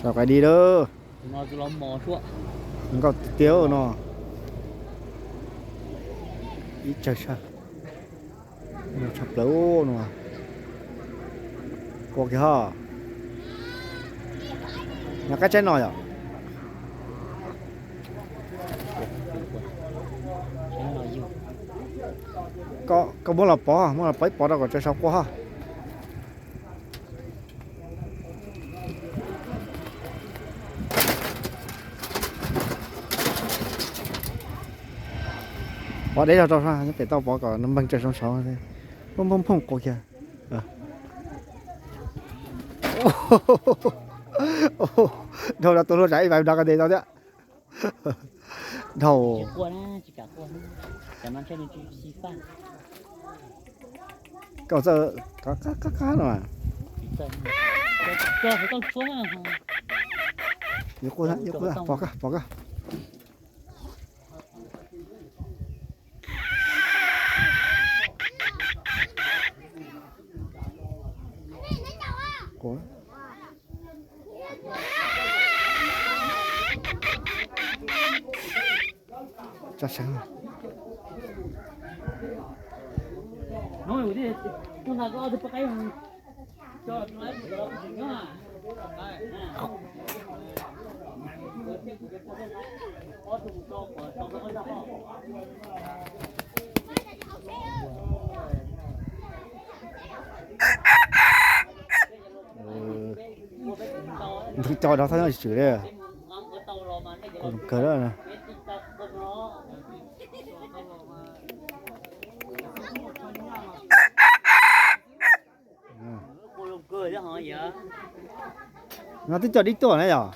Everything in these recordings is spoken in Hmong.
Sau qais di lawm. Nkauj tiag tiag no. Ib tsawg sab. Tshaj plaws no. Qua kiag ho. Nyob qab tsaib no yom. Koj muab los pov, muab los pov ib pov rau kom tsaws sau qua ho. Pov deb zog rau, nyob pem tau pov kom nws npeeg tsaws sau sau. Phooj phooj phooj qua kiag. Dhau rau tus hlua tsam ib vais nrog ko tes tau thiab. Dhau. Koj txawj qab qab qab no. Yuav quaj, yuav quaj, pov koj, pov koj. Tso seev. Nthwv co rau thaj nyob tsis tswm li. Kawg. No twb coj dib tuaj na yom.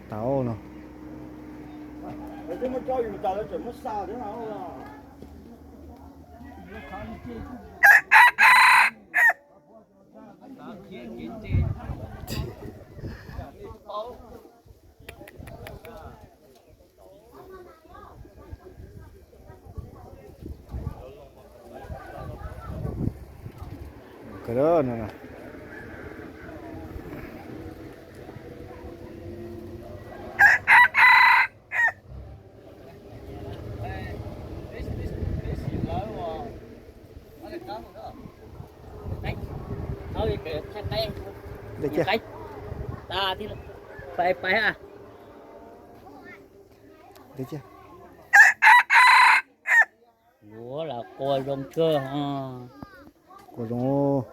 Tau no. Ua las qua zoo kawg. Qua zoo.